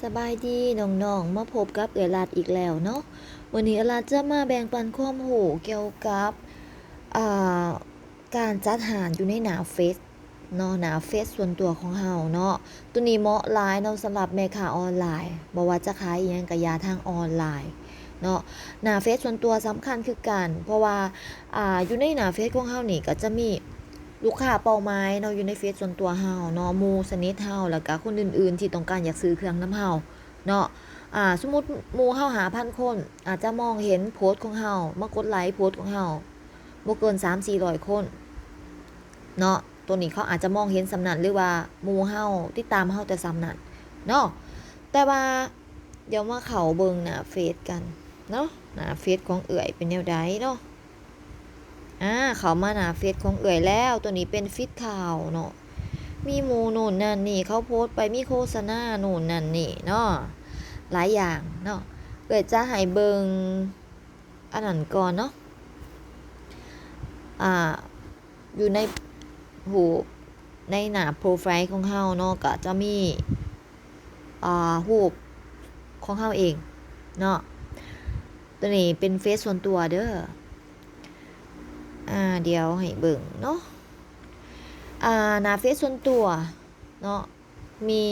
ສະບາຍດີນ້ອງໆ ມາພົບກັບເອື້ອຍລັດອີກແລ້ວເນາະ. ມື້ນີ້ເອື້ອຍລັດຈະມາແບ່ງປັນຄວາມຮູ້ກ່ຽວກັບ ອ່າ ການຈັດຮ້ານຢູ່ໃນໜ້າເຟສເນາະ, ໜ້າເຟສສ່ວນຕົວຂອງເຮົາເນາະ. ໂຕນີ້ເໝາະຫຼາຍເນາະ ສຳລັບແມ່ຄ້າອອນລາຍ, ບໍ່ວ່າຈະຂາຍອີ່ຫຍັງກະຢ່າ ທາງອອນລາຍເນາະ. ໜ້າເຟສສ່ວນຕົວສຳຄັນຄືກັນ ເພາະວ່າ ອ່າ ຢູ່ໃນໜ້າເຟສຂອງເຮົານີ້ກະຈະມີ ລູກຄ້າເປົ້າໝາຍເນາະ ຢູ່ໃນເຟສສ່ວນຕົວເຮົາເນາະ, ໝູ່ສະໜິດເຮົາ ແລ້ວກະຄົນອື່ນໆທີ່ຕ້ອງການຢາກຊື້ເຄື່ອງນຳເຮົາເນາະ. ອ່າ ສົມມຸດໝູ່ເຮົາຫ້າພັນຄົນ ອາດຈະມອງເຫັນໂພສຂອງເຮົາ ມາກົດໄລໂພສຂອງເຮົາບໍ່ເກີນສາມສີ່ຮ້ອຍຄົນເນາະ. ໂຕນີ້ເຂົາອາດຈະມອງເຫັນສ່ຳນັ້ນ ຫຼືວ່າໝູ່ເຮົາຕິດຕາມເຮົາແຕ່ສ່ຳນັ້ນເນາະ. ແຕ່ວ່າດຽວມາເຂົ້າເບິ່ງໜ້າເຟສກັນເນາະ, ໜ້າເຟສຂອງເອື້ອຍເປັນແນວໃດເນາະ. ອາ ເຂົ້າມາໜ້າເຟສຂອງເອື້ອຍແລ້ວ. ໂຕນີ້ເປັນຟີດຂ່າວເນາະ, ມີໝູ່ໂນ່ນນັ້ນນີ້ເຂົາໂພສໄປ, ມີໂຄສະນາໂນ່ນນັ້ນນີ້ເນາະ, ຫຼາຍຢ່າງເນາະ. ເອື້ອຍຈະໃຫ້ເບິ່ງອັນນັ້ນກ່ອນເນາະ. ອາ ຢູ່ໃນຮູບ ໃນໜ້າໂປຣໄຟຂອງເຮົາເນາະ ກະຈະມີ ອ່າ ຮູບຂອງເຮົາເອງເນາະ. ໂຕນີ້ເປັນເຟສສ່ວນຕົວເດີ. ອາ ດຽວໃຫ້ເບິ່ງເນາະ. ອາ ໜ້າເຟສສ່ວນຕົວເນາະ ມີ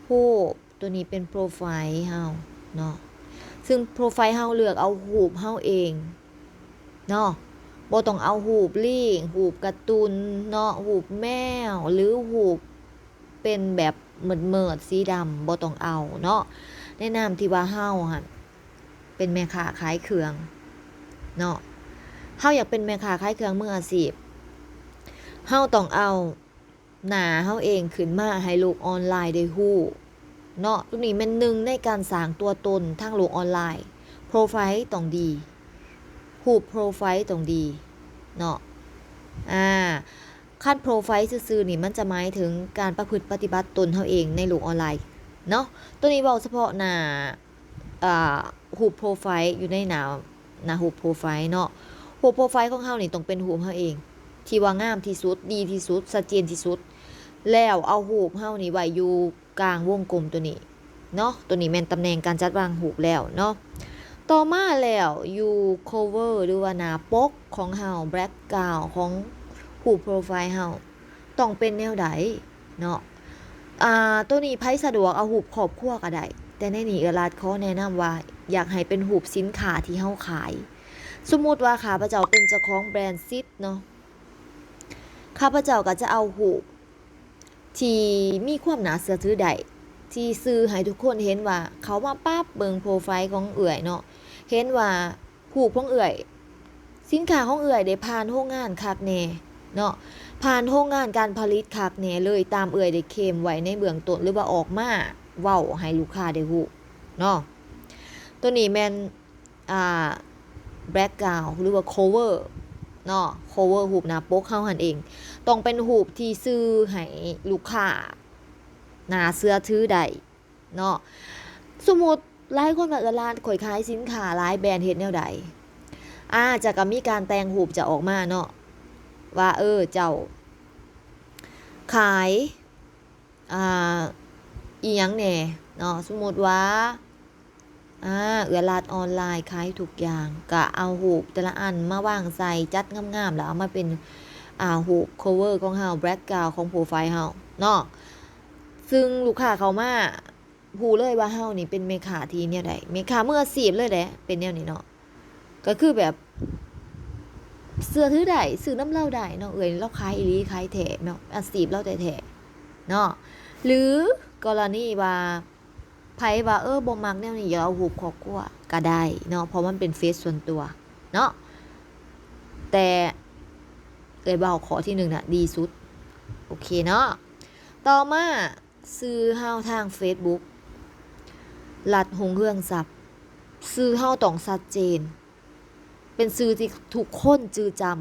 ຮູບ, ໂຕນີ້ເປັນໂປຣໄຟເຮົາເນາະ, ຊຶ່ງໂປຣໄຟເຮົາເລືອກເອົາຮູບເຮົາເອງເນາະ, ບໍ່ຕ້ອງເອົາຮູບລີ້ງ, ຮູບກາຕູນເນາະ, ຮູບແມວ ຫຼືຮູບ ເປັນແບບມືດໆ ສີດຳ ບໍ່ຕ້ອງເອົາເນາະ. ໃນນາມທີ່ວ່າເຮົາຫັ້ນເປັນແມ່ຄ້າຂາຍເຄື່ອງເນາະ, ເຮົາຢາກເປັນແມ່ຄ້າຂາຍເຄື່ອງມືອາຊີບ, ເຮົາຕ້ອງເອົາໜ້າເຮົາເອງຂຶ້ນມາໃຫ້ໂລກອອນລາຍໄດ້ຮູ້ເນາະ. ໂຕນີ້ແມ່ນໜຶ່ງໃນການສ້າງຕົວຕົນທາງໂລກອອນລາຍ. ໂປຣໄຟຕ້ອງດີ, ຮູບໂປຣໄຟຕ້ອງດີເນາະ. ອາ ຄັນໂປຣໄຟຊື່ໆນີ້ ມັນຈະໝາຍເຖິງການປະພຶດປະຕິບັດຕົນເຮົາເອງໃນໂລກອອນລາຍເນາະ. ໂຕນີ້ເວົ້າສະເພາະໜ້າ ອ່າ ຮູບໂປຣໄຟ ຢູ່ໃນໜ້າ ໜ້າຮູບໂປຣໄຟເນາະ. ຮູບໂປຣໄຟຂອງເຮົານີ້ຕ້ອງເປັນຮູບເຮົາເອງ ທີ່ວ່າງາມທີ່ສຸດ, ດີທີ່ສຸດ, ຊັດເຈນທີ່ສຸດ, ແລ້ວເອົາຮູບເຮົານີ້ໄວ້ຢູ່ ກາງວົງກົມໂຕນີ້ເນາະ. ໂຕນີ້ແມ່ນຕຳແໜ່ງການຈັດວາງຮູບແລ້ວເນາະ. ຕໍ່ມາແລ້ວຢູ່ cover ຫຼືວ່າໜ້າປົກຂອງເຮົາ, background ຂອງຮູບໂປຣໄຟເຮົາ ຕ້ອງເປັນແນວໃດເນາະ. ອາ ໂຕນີ້ໃຜສະດວກເອົາຮູບຄອບຄົວກະໄດ້, ແຕ່ໃນນີ້ເອື້ອຍລັດຂໍແນະນຳວ່າ ຢາກໃຫ້ເປັນຮູບສິນຄ້າທີ່ເຮົາຂາຍ. ສົມມຸດວ່າຂ້າພະເຈົ້າເປັນເຈົ້າຂອງແບຣນຊິດເນາະ, ຂ້າພະເຈົ້າກະຈະເອົາຮູບ ທີ່ມີຄວາມໜ້າເຊື່ອຖືໄດ້ ທີ່ສື່ໃຫ້ທຸກຄົນເຫັນວ່າ ເຂົ້າມາປັບເບິ່ງໂປຣໄຟຂອງເອື້ອຍເນາະ, ເຫັນວ່າຮູບຂອງເອື້ອຍ, ສິນຄ້າຂອງເອື້ອຍໄດ້ຜ່ານໂຮງງານຄັກແນ່ເນາະ, ຜ່ານໂຮງງານການຜະລິດຄັກແນ່ເລີຍ ຕາມເອື້ອຍໄດ້ເຄມໄວ້ໃນເບື້ອງຕົ້ນ ຫຼືວ່າອອກມາເວົ້າໃຫ້ລູກຄ້າໄດ້ຮູ້ເນາະ. ໂຕນີ້ແມ່ນ ອ່າ background ຫຼືວ່າ cover ເນາະ, cover ຮູບໜ້າປົກເຮົາຫັ້ນເອງ ຕ້ອງເປັນຮູບທີ່ສື່ໃຫ້ລູກຄ້າໜ້າເຊື່ອຖືໄດ້ເນາະ. ສົມມຸດຫຼາຍຄົນວ່າ ເອື້ອຍລັດ ຂ້ອຍຂາຍສິນຄ້າຫຼາຍແບຣນ ເຮັດແນວໃດ? ອາ ຈະກະມີການແຕ່ງຮູບຈະອອກມາເນາະ ວ່າ ເອີ ເຈົ້າຂາຍ ອ່າ ອີ່ຫຍັງແດ່ເນາະ. ສົມມຸດວ່າ ອາ ເອື້ອຍລັດອອນລາຍຂາຍທຸກຢ່າງ, ກະເອົາຮູບແຕ່ລະອັນມາວາງໃສ່ ຈັດງາມໆ ແລ້ວເອົາມາເປັນ ອ່າ ຮູບ cover ຂອງເຮົາ, background ຂອງໂປຣໄຟເຮົາເນາະ. ຊຶ່ງລູກຄ້າເຂົ້າມາຮູ້ເລີຍວ່າເຮົານີ້ເປັນແມ່ຄ້າທີ່ແນວໃດ, ແມ່ຄ້າມືອາຊີບເລີຍແຫຼະ ເປັນແນວນີ້ເນາະ. ກະຄືແບບເຊື່ອຖືໄດ້, ຊື້ນຳລາວໄດ້ເນາະ, ເອື້ອຍລາວຂາຍອີ່ຫຼີ, ຂາຍແທ້ເນາະ, ອາຊີບລາວແທ້ໆເນາະ. ຫຼື ກໍລະນີວ່າ ໃຜວ່າ ເອີ ບໍ່ມັກແນວນີ້ ຢາກເອົາຮູບຄອບຄົວກະໄດ້ເນາະ, ເພາະມັນເປັນເຟສສ່ວນຕົວເນາະ. ແຕ່ເອື້ອຍເວົ້າຂໍ້ທີໜຶ່ງນະ ດີສຸດ. ໂອເຄເນາະ. ຕໍ່ມາ ຊື່ເຮົາທາງເຟສບຸກ ລັດ ຮຸ່ງເຮືອງຊັບ, ຊື່ເຮົາຕ້ອງຊັດເຈນ ເປັນຊື່ທີ່ທຸກຄົນຈື່ຈຳ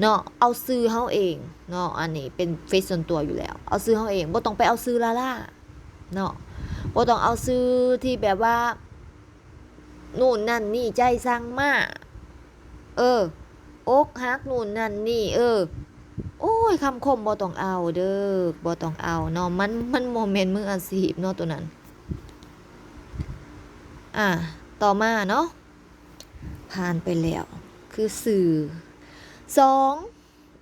ເນາະ. ເອົາຊື່ເຮົາເອງເນາະ, ອັນນີ້ເປັນເຟສສ່ວນຕົວຢູ່ແລ້ວ, ເອົາຊື່ເຮົາເອງ, ບໍ່ຕ້ອງໄປເອົາຊື່ລາລາເນາະ, ບໍ່ຕ້ອງເອົາຊື່ທີ່ແບບວ່າ ໂນ່ນນັ້ນນີ້ ໃຈສັ່ງມາ ເອີ ອົກຫັກໂນ່ນນັ້ນນີ້ ເອີ ໂອ້ຍ ຄຳຄົມບໍ່ຕ້ອງເອົາເດີ້ ບໍ່ຕ້ອງເອົາເນາະ ມັນ ມັນບໍ່ແມ່ນມືອາຊີບເນາະໂຕນັ້ນ. ອ່າ ຕໍ່ມາເນາະ ຜ່ານໄປແລ້ວ ຄືຊື່ ສອງ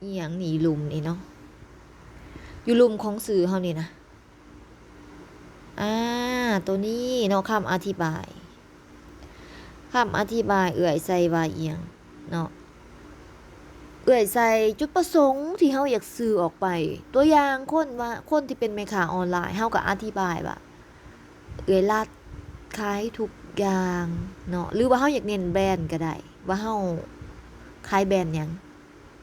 ອີ່ຫຍັງນີ້ ລຸ່ມນີ້ເນາະ ຢູ່ລຸ່ມຂອງຊື່ເຮົານີ້ນະ ອ່າ ໂຕນີ້ເນາະ ຄຳອະທິບາຍ ຄຳອະທິບາຍເອື້ອຍໃສ່ວ່າອີ່ຫຍັງເນາະ ເອື້ອຍໃສ່ຈຸດປະສົງທີ່ເຮົາຢາກສື່ອອກໄປ. ຕົວຢ່າງຄົນວ່າ ຄົນທີ່ເປັນແມ່ຄ້າອອນລາຍ ເຮົາກໍອະທິບາຍວ່າ ເອື້ອຍລັດຂາຍທຸກຢ່າງເນາະ ຫຼືວ່າເຮົາຢາກເນັ້ນແບຣນກໍໄດ້ ວ່າເຮົາຂາຍແບຣນຫຍັງ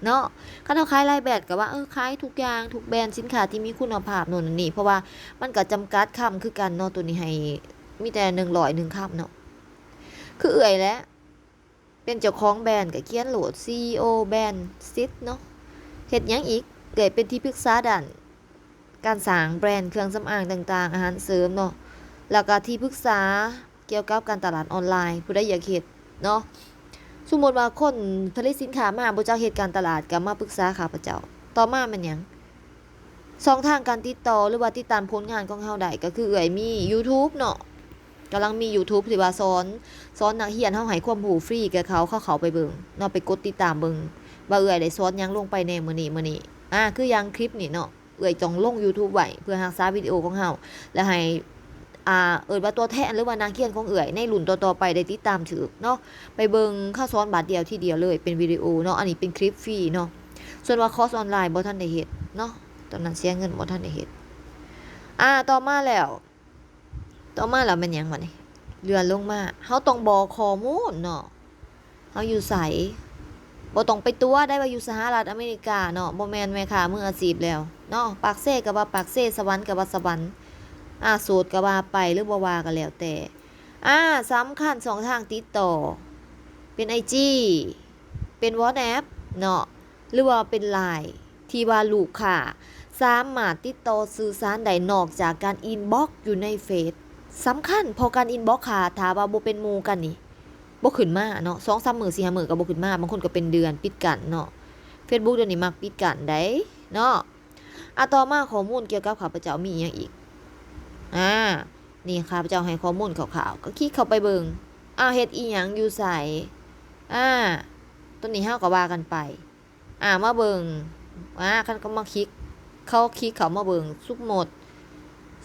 ເນາະ. ຄັນເຮົາຂາຍຫຼາຍແບຣນກໍວ່າ ເອີ ຂາຍທຸກຢ່າງ ທຸກແບຣນສິນຄ້າທີ່ມີຄຸນນະພາບໂນ່ນນັ້ນນີ້ ເພາະວ່າມັນກໍຈຳກັດຄຳຄືກັນເນາະ ໂຕນີ້ໃຫ້ມີແຕ່ໜຶ່ງຮ້ອຍໜຶ່ງຄຳເນາະ. ຄືເອື້ອຍແຫຼະ ເປັນເຈົ້າຂອງແບຣນກໍຂຽນໂລດ ຊີອີໂອ ແບຣນ ຊິດ ເນາະ. ເຮັດຫຍັງອີກ? ເອື້ອຍເປັນທີ່ປຶກສາດ້ານ ການສ້າງແບຣນເຄື່ອງສຳອາງຕ່າງໆ ອາຫານເສີມເນາະ ແລ້ວກໍທີ່ປຶກສາກ່ຽວກັບການຕະຫຼາດອອນລາຍ ຜູ້ໃດຢາກເຮັດເນາະ. ສົມມຸດວ່າຄົນຜະລິດສິນຄ້າມາບໍ່ຈັກເຮັດການຕະຫຼາດ ກໍມາປຶກສາຂ້າພະເຈົ້າ. ຕໍ່ມາແມ່ນຫຍັງ? ຊ່ອງທາງການຕິດຕໍ່ ຫຼືວ່າຕິດຕາມຜົນງານຂອງເຮົາໄດ້ ກໍຄືເອື້ອຍມີ YouTube ເນາະ ກຳລັງມີ YouTube ທີ່ວ່າສອນ ສອນນັກຮຽນເຮົາ ໃຫ້ຄວາມຮູ້ຟຣີແກ່ເຂົາ ເຂົາເຂົ້າໄປເບິ່ງເນາະ ໄປກົດຕິດຕາມເບິ່ງວ່າເອື້ອຍໄດ້ສອນຫຍັງລົງໄປແດ່ມື້ນີ້ ມື້ນີ້. ອ່າ ຄືຢ່າງຄລິບນີ້ເນາະ ເອື້ອຍຕ້ອງລົງ YouTube ໄວ້ ເພື່ອຮັກສາວິດີໂອຂອງເຮົາ ແລະ ໃຫ້ ອ່າ ເອີ້ນວ່າຕົວແທນ ຫຼືວ່ານັກຮຽນຂອງເອື້ອຍໃນລຸ້ນຕໍ່ໆໄປໄດ້ຕິດຕາມຖືກເນາະ ໄປເບິ່ງເຂົາສອນບາດດຽວທີດຽວເລີຍ ເປັນວິດີໂອເນາະ. ອັນນີ້ເປັນຄລິບຟຣີເນາະ. ສ່ວນວ່າຄອສອອນລາຍບໍ່ທັນໄດ້ເຮັດເນາະ ຕອນນັ້ນເສຍເງິນ ບໍ່ທັນໄດ້ເຮັດ. ອ່າ ຕໍ່ມາແລ້ວ ຕໍ່ມາແລ້ວແມ່ນຫຍັງບາດນີ້? ເລື່ອນລົງມາ ເຮົາຕ້ອງບອກຂໍ້ມູນເນາະ ເຮົາຢູ່ໃສ? ບໍ່ຕ້ອງໄປຕົວະໄດ້ວ່າຢູ່ສະຫະລັດອາເມລິກາເນາະ ບໍ່ແມ່ນແມ່ຄ້າມືອາຊີບແລ້ວເນາະ. ປາກເຊກໍວ່າປາກເຊ, ສະຫວັນກໍວ່າສະຫວັນ, ອາ ໂສດກໍວ່າໄປ ຫຼືບໍ່ວ່າກໍແລ້ວແຕ່. ອາ ສຳຄັນຊ່ອງທາງຕິດຕໍ່ ເປັນໄອຈີ ເປັນວອດແອັບເນາະ ຫຼືວ່າເປັນລາຍ ທີ່ວ່າລູກຄ້າສາມາດຕິດຕໍ່ສື່ສານໄດ້ນອກຈາກການອິນບັອກຢູ່ໃນເຟສ. ສຳຄັນ ເພາະການອິນບັອກ ຖ້າ ຖ້າວ່າບໍ່ເປັນໝູ່ກັນນີ້ ບໍ່ຂຶ້ນມາເນາະ ສອງສາມມື້ ສີ່ຫ້າມື້ກໍບໍ່ຂຶ້ນມາ, ບາງຄົນກໍເປັນເດືອນ ປິດກັ້ນເນາະ. ເຟສບຸກດຽວນີ້ມັກປິດກັ້ນໃດ໋ເນາະ. ອາ ຕໍ່ມາຂໍ້ມູນກ່ຽວກັບຂ້າພະເຈົ້າມີອີ່ຫຍັງອີກ? ອາ ນີ້ຂ້າພະເຈົ້າໃຫ້ຂໍ້ມູນຄ່າວໆ ກໍຄລິກເຂົ້າໄປເບິ່ງ ອາ ເຮັດອີ່ຫຍັງຢູ່ໃສ? ອາ ຕົວນີ້ເຮົາກໍວ່າກັນໄປ. ອາ ມາເບິ່ງ ອາ ຄັນເຂົາມາຄລິກ ເຂົາຄລິກເຂົ້າມາເບິ່ງ ສົມມຸດ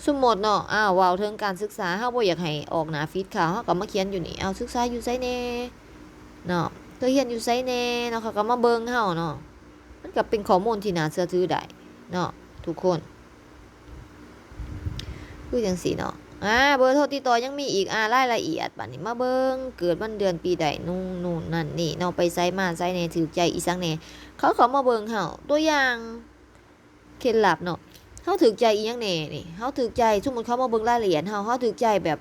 ສົມມຸດເນາະ ອາ ເວົ້າເຖິງການສຶກສາ ເຮົາບໍ່ຢາກໃຫ້ອອກໜ້າຟີດເຂົາ ເຮົາກໍມາຂຽນຢູ່ນີ້ ເອົາ ສຶກສາຢູ່ໃສແດ່ເນາະ ເຈົ້າຮຽນຢູ່ໃສແດ່ເນາະ ເຂົາກໍມາເບິ່ງເຮົາເນາະ. ມັນກໍເປັນຂໍ້ມູນທີ່ໜ້າເຊື່ອຖືໄດ້ເນາະທຸກຄົນ. ຄືຈັ່ງຊີ້ເນາະ ອາ ເບີໂທຕິດຕໍ່ຍັງມີອີກ ອາ ລາຍລະອຽດ ບາດນີ້ມາເບິ່ງ ເກີດວັນເດືອນປີໃດ ນຸ່ນ ນູ່ນນັ້ນນີ້ເນາະ ໄປໃສມາໃສແດ່ ຖືກໃຈອີ່ຫຍັງແດ່ ເຂົາເຂົ້າມາເບິ່ງເຮົາ. ຕົວຢ່າງເຄັດລັບເນາະ ເຮົາຖືກໃຈອີ່ຫຍັງແດ່ນີ້ ເຮົາຖືກໃຈ ສົມມຸດເຂົາມາເບິ່ງລາຍລະອຽດເຮົາ ເຮົາຖືກໃຈແບບ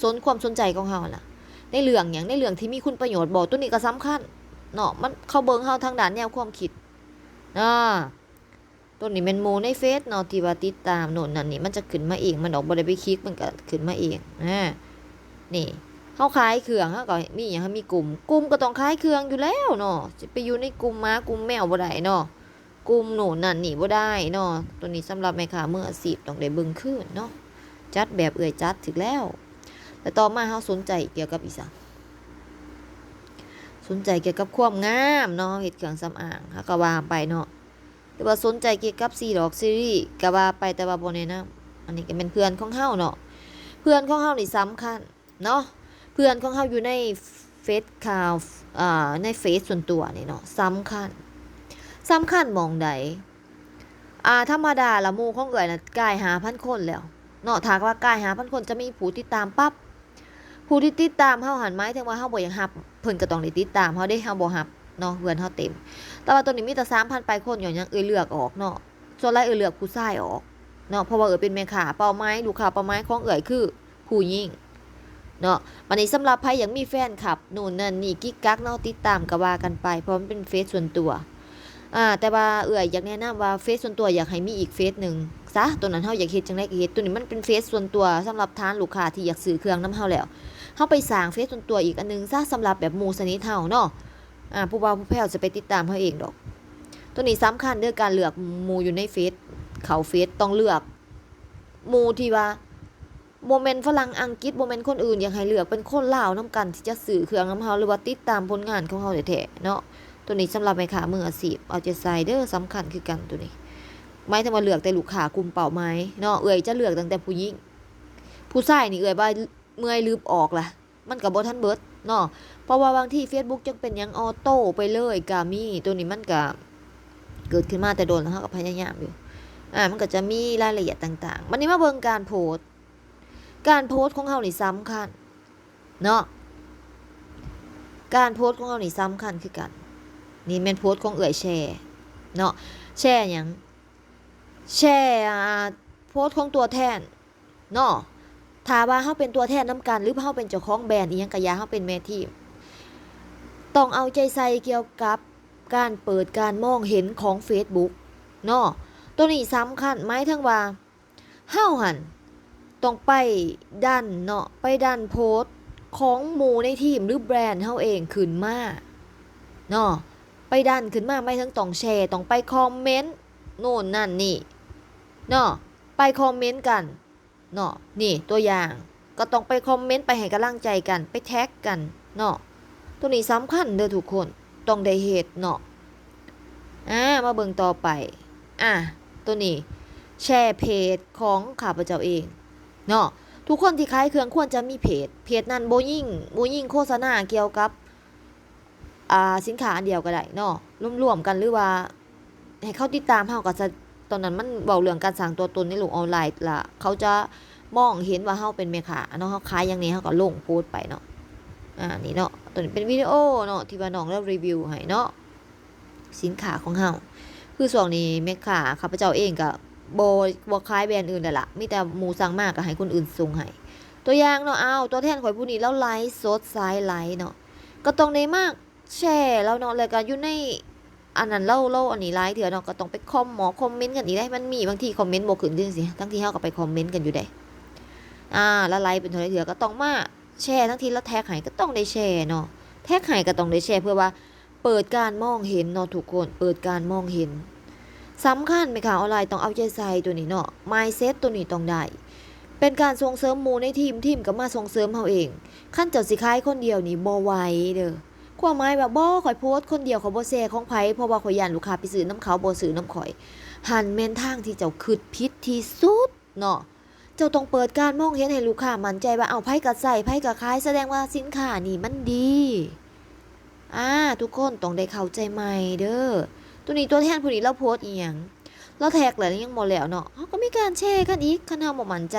ສົນ ຄວາມສົນໃຈຂອງເຮົາຫັ້ນນະ ໃນເລື່ອງຫຍັງ ໃນເລື່ອງທີ່ມີຄຸນປະໂຫຍດບໍ່ ຕົວນີ້ກໍສຳຄັນເນາະ ມັນ ເຂົາເບິ່ງເຮົາທາງດ້ານແນວຄວາມຄິດ ອາ ຕົວນີ້ແມ່ນໝູ່ໃນເຟສເນາະ ທີ່ວ່າຕິດຕາມໂນ່ນນັ້ນນີ້ ມັນຈະຂຶ້ນມາເອງ ມັນອອກ ບໍ່ໄດ້ໄປຄລິກ ມັນກໍຂຶ້ນມາເອງ. ອາ ນີ້ ເຮົາຂາຍເຄື່ອງ ເຮົາກໍມີຫຍັງ ເຮົາມີກຸ່ມ ກຸ່ມກໍຕ້ອງຂາຍເຄື່ອງຢູ່ແລ້ວເນາະ ຈະໄປຢູ່ໃນກຸ່ມໝາກຸ່ມແມວບໍ່ໄດ້ເນາະ ກຸ່ມໂນ່ນນັ້ນນີ້ບໍ່ໄດ້ເນາະ. ຕົວນີ້ສຳລັບແມ່ຄ້າມືອາຊີບ ຕ້ອງໄດ້ເບິ່ງຄືນເນາະ ຈັດແບບເອື້ອຍຈັດຖືກແລ້ວ. ແລ້ວຕໍ່ມາເຮົາສົນໃຈກ່ຽວກັບອີ່ຫຍັງ? ສົນໃຈກ່ຽວກັບຄວາມງາມເນາະ ເຮັດເຄື່ອງສຳອາງ ເຮົາກໍວ່າໄປເນາະ ຫຼືວ່າສົນໃຈກ່ຽວກັບຊີດອກຊີຣີກໍວ່າໄປ ແຕ່ວ່າບໍ່ແນະນຳ. ອັນນີ້ກໍແມ່ນເພື່ອນຂອງເຮົາເນາະ ເພື່ອນຂອງເຮົານີ້ສຳຄັນເນາະ ເພື່ອນຂອງເຮົາຢູ່ໃນເຟສຂ່າວ ອ່າ ໃນເຟສສ່ວນຕົວນີ້ເນາະ ສຳຄັນ ສຳຄັນໝ່ອງໃດ? ອ່າ ທຳມະດາລະໝູ່ຂອງເອື້ອຍນະກາຍຫ້າພັນຄົນແລ້ວເນາະ ຖ້າວ່າກາຍຫ້າພັນຄົນຈະມີຜູ້ຕິດຕາມປັບ ຜູ້ທີ່ຕິດຕາມເຮົາຫັ້ນ ໝາຍເຖິງວ່າເຮົາບໍ່ຢາກຮັບ ເພິ່ນກໍຕ້ອງໄດ້ຕິດຕາມເຮົາເດ້ ເຮົາບໍ່ຮັບເນາະ ເພື່ອນເຮົາເຕັມ. ແຕ່ວ່າຕອນນີ້ມີແຕ່ສາມພັນປາຍຄົນ ຍ້ອນຫຍັງເອື້ອຍເລືອກອອກເນາະ ສ່ວນຫຼາຍເອື້ອຍເລືອກຜູ້ຊາຍອອກເນາະ ເພາະວ່າເອື້ອຍເປັນແມ່ຄ້າ ເປົ້າໝາຍ ລູກຄ້າເປົ້າໝາຍຂອງເອື້ອຍຄືຜູ້ຍິງເນາະ. ບາດນີ້ສຳລັບໃຜຢາກມີແຟນຄລັບໂນ່ນນັ້ນນີ້ ກິກກັກເນາະ ຕິດຕາມກໍວ່າກັນໄປ ເພາະມັນເປັນເຟສສ່ວນຕົວ. ອາ ແຕ່ວ່າເອື້ອຍຢາກແນະນຳວ່າເຟສສ່ວນຕົວຢາກໃຫ້ມີອີກເຟສໜຶ່ງຊະ ຕົວນັ້ນເຮົາຢາກເຮັດຈັ່ງໃດກໍເຮັດ ຕົວນີ້ມັນເປັນເຟສສ່ວນຕົວສຳລັບຖານລູກຄ້າທີ່ຢາກຊື້ເຄື່ອງນຳເຮົາແລ້ວ ເຮົາໄປສ້າງເຟສສ່ວນຕົວອີກອັນໜຶ່ງຊະ ສຳລັບແບບໝູ່ສະໜິດເຮົາເນາະ. ອາ ຜູ້ບ່າວຜູ້ແພ້ວຈະໄປຕິດຕາມເຮົາເອງດອກ ໂຕນີ້ສຳຄັນເດີ້ ການເລືອກໝູ່ຢູ່ໃນເຟສ ເຂົ້າເຟສ ຕ້ອງເລືອກໝູ່ທີ່ວ່າ ບໍ່ແມ່ນຝຣັ່ງອັງກິດ ບໍ່ແມ່ນຄົນອື່ນ ຢາກໃຫ້ເລືອກເປັນຄົນລາວນຳກັນ ທີ່ຈະຊື້ເຄື່ອງນຳເຮົາ ຫຼືວ່າຕິດຕາມຜົນງານຂອງເຮົາແທ້ໆເນາະ. ໂຕນີ້ສຳລັບແມ່ຄ້າມືອາຊີບ ເອົາໃຈໃສ່ເດີ້ ສຳຄັນຄືກັນໂຕນີ້ ໝາຍເຖິງວ່າເລືອກແຕ່ລູກຄ້າກຸ່ມເປົ້າໝາຍເນາະ. ເອື້ອຍຈະເລືອກຕັ້ງແຕ່ຜູ້ຍິງ ຜູ້ຊາຍນີ້ເອື້ອຍວ່າເມື່ອຍລືບອອກລະ ມັນກໍບໍ່ທັນເບິດເນາະ ເພາະວ່າບາງທີເຟສບຸກຈັກເປັນຫຍັງ ອອໂຕ້ໄປເລີຍກໍມີ. ໂຕນີ້ມັນກໍເກີດຂຶ້ນມາແຕ່ດົນແລ້ວ ເຮົາກໍພະຍາຍາມຢູ່ ອາ ມັນກໍຈະມີລາຍລະອຽດຕ່າງໆ. ບັດນີ້ມາເບິ່ງການໂພສ ການໂພສຂອງເຮົານີ້ສຳຄັນເນາະ ການໂພສຂອງເຮົານີ້ສຳຄັນຄືກັນ. ນີ້ແມ່ນໂພສຂອງເອື້ອຍແຊເນາະ ແຊຫຍັງ? ແຊ ອາ ໂພສຂອງຕົວແທນເນາະ. ຖ້າວ່າເຮົາເປັນຕົວແທນນຳກັນ ຫຼືເຮົາເປັນເຈົ້າຂອງແບຣນອີ່ຫຍັງກະຢ່າ ເຮົາເປັນແມ່ທີມ ຕ້ອງເອົາໃຈໃສ່ກ່ຽວກັບການເປີດການມອງເຫັນຂອງເຟສບຸກເນາະ. ໂຕນີ້ສຳຄັນ ໝາຍເຖິງວ່າ ເຮົາຫັ້ນຕ້ອງໄປດັນເນາະ ໄປດັນໂພສຂອງໝູ່ໃນທີມ ຫຼືແບຣນເຮົາເອງຂຶ້ນມາເນາະ ໄປດັນຂຶ້ນມາ ໝາຍເຖິງຕ້ອງແຊ ຕ້ອງໄປຄອມເມັນໂນ່ນນັ້ນນີ້ເນາະ ໄປຄອມເມັນກັນເນາະ. ນີ້ຕົວຢ່າງ ກໍຕ້ອງໄປຄອມເມັນ ໄປໃຫ້ກຳລັງໃຈກັນ ໄປແທັກກັນເນາະ. ໂຕນີ້ສຳຄັນເດີ້ທຸກຄົນ ຕ້ອງໄດ້ເຮັດເນາະ. ອາ ມາເບິ່ງຕໍ່ໄປ ອາ ໂຕນີ້ແຊເພຈຂອງຂ້າພະເຈົ້າເອງເນາະ. ທຸກຄົນທີ່ຂາຍເຄື່ອງຄວນຈະມີເພຈ ເພຈນັ້ນບໍ່ຍິງ ບໍ່ຍິງໂຄສະນາກ່ຽວກັບ ອາ ສິນຄ້າອັນດຽວກໍໄດ້ເນາະ ລວມໆກັນ ຫຼືວ່າໃຫ້ເຂົາຕິດຕາມເຮົາກໍຊະ. ຕອນນັ້ນມັນເວົ້າເລື່ອງການສ້າງຕົວຕົນໃນໂລກອອນລາຍ ລະເຂົາຈະມອງເຫັນວ່າເຮົາເປັນແມ່ຄ້າເນາະ ເຮົາຂາຍຫຍັງແດ່ ເຮົາກໍລົງໂພສໄປເນາະ. ອາ ນີ້ເນາະ ໂຕນີ້ເປັນວິດີໂອເນາະ ທີ່ວ່ານ້ອງລາວຣີວິວໃຫ້ເນາະ ສິນຄ້າຂອງເຮົາ. ຄືຊ່ວງນີ້ແມ່ຄ້າ ຂ້າພະເຈົ້າເອງກໍບໍ່ ບໍ່ຂາຍແບຣນອື່ນແລ້ວລະ ມີແຕ່ໝູ່ສັ່ງມາກໍໃຫ້ຄົນອື່ນສົ່ງໃຫ້. ຕົວຢ່າງເນາະ ອ້າວ ຕົວແທນຂ້ອຍຜູ້ນີ້ ລາວໄລຟ໌ສົດສາຍໄລເນາະ ກໍຕ້ອງໄດ້ມາ ແຊລາວເນາະ ແລ້ວກໍຢູ່ໃນອັນນັ້ນ ລາວ ລາວອັນນີ້ຫຼາຍເທື່ອເນາະ ກໍຕ້ອງໄປຄອມໝໍຄອມເມັນກັນອີກເດ້. ມັນມີບາງທີຄອມເມັນບໍ່ຂຶ້ນຈັ່ງຊີ້ ທັງທີ່ເຮົາກໍໄປຄອມເມັນກັນຢູ່ເດ້. ອາ ລະໄລເປັນເທົ່າໃດເທື່ອ ກໍຕ້ອງມາແຊ ທັງທີ່ລະແທັກໃຫ້ກໍຕ້ອງໄດ້ແຊເນາະ ແທັກໃຫ້ກໍຕ້ອງໄດ້ແຊ ເພື່ອວ່າເປີດການມອງເຫັນເນາະທຸກຄົນ ເປີດການມອງເຫັນ. ສຳຄັນ ແມ່ຄ້າອອນລາຍຕ້ອງເອົາໃຈໃສ່ໂຕນີ້ເນາະ ມາຍເຊັດໂຕນີ້ຕ້ອງໄດ້ ເປັນການສົ່ງເສີມໝູ່ໃນທີມ ທີມກໍມາສົ່ງເສີມເຮົາເອງ. ຄັນເຈົ້າຊິຂາຍຄົນດຽວນີ້ບໍ່ໄຫວເດີ້. ຄວາມໝາຍວ່າ ບໍ່ ຂ້ອຍໂພສຄົນດຽວ ຂ້ອຍບໍ່ແຊຂອງໃຜ ເພາະວ່າຂ້ອຍຢ້ານລູກຄ້າໄປຊື້ນຳເຂົາ ບໍ່ຊື້ນຳຂ້ອຍ. ຫັ້ນແມ່ນທາງທີ່ເຈົ້າຄິດຜິດທີ່ສຸດເນາະ. ເຈົ້າຕ້ອງເປີດການມອງເຫັນໃຫ້ລູກຄ້າໝັ້ນໃຈວ່າ ເອົ້າ ໃຜກໍໃຊ້ ໃຜກໍຂາຍ ສະແດງວ່າສິນຄ້ານີ້ມັນດີ. ອາ ທຸກຄົນຕ້ອງໄດ້ເຂົ້າໃຈໃໝ່ເດີ້. ໂຕນີ້ຕົວແທນຜູ້ນີ້ລາວໂພສອີ່ຫຍັງ? ລາວແທັກແລ້ວຍັງບໍ່ແລ້ວເນາະ. ເຮົາກໍມີການແຊກັນອີກ ຄັນເຮົາບໍ່ໝັ້ນໃຈ